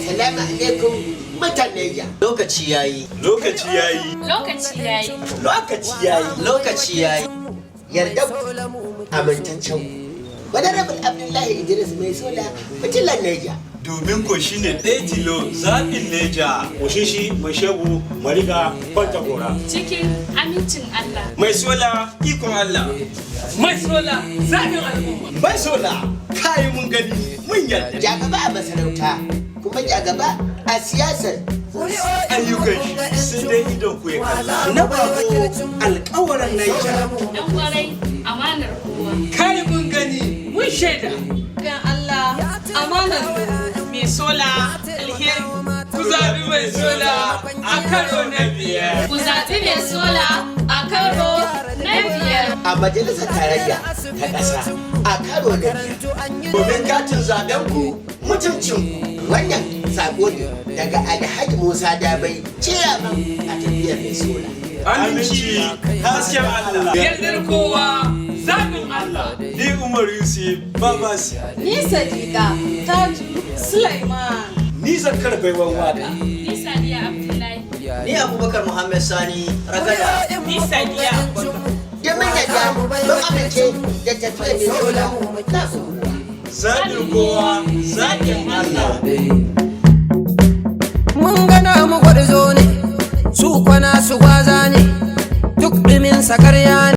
Assalamu alaikum, mutan Neja. Lokaci yayi. Lokaci yayi. Lokaci yayi. Lokaci yayi. Lokaci yayi. Yarda amintaccen Honorable Abdullahi Idris Mai Sola, fitilan Neja. Domin ko shine ɗaya tilo zaɓin Neja. Wushishi, Mashegu, Mariga, Kwantagora. Cikin amincin Allah. Mai Sola, ikon Allah. Mai Sola, zaɓin al'umma. Mai Sola, kayi mun gani mun yarda. Jagaba a masarauta kuma jagaba a siyasar. Ayyukan shi sai dai idon ku ya kalla. Na Bako, alƙawarin Naija. Dan kwarai, amanar kowa. Kai mun gani mun shaida. Gan Allah, amanar. Mai Sola, alheri. Ku zaɓi Mai Sola a karo na biyar. Ku zaɓi Mai Sola a karo na biyar. A majalisar tarayya ta ƙasa a karo na biyar. Domin katin zaben ku mutuncin ku. Wannan sako ne daga Alhaji Musa Dabai, ciyaman a tafiyar Mai Sola. Aminci, hasken Allah. Yardar kowa, zaɓin Allah. Ni Umar Yusuf Babasi. Ni Sadiqa Taju Sulaiman. Ni Zakar Baiwan Waka. Ni Sadiya Abdullahi. Ni Abubakar Muhammad Sani Ragada. Ni Sadiya Abubakar. Domin yadda mun amince da tafiyar Mai Sola, zaɓin kowa. Zaɓin kowa, zaɓin Allah. Mun gana mu gwarzo ne, su kwana su gwaza ne, duk ɗumin sakarya ne.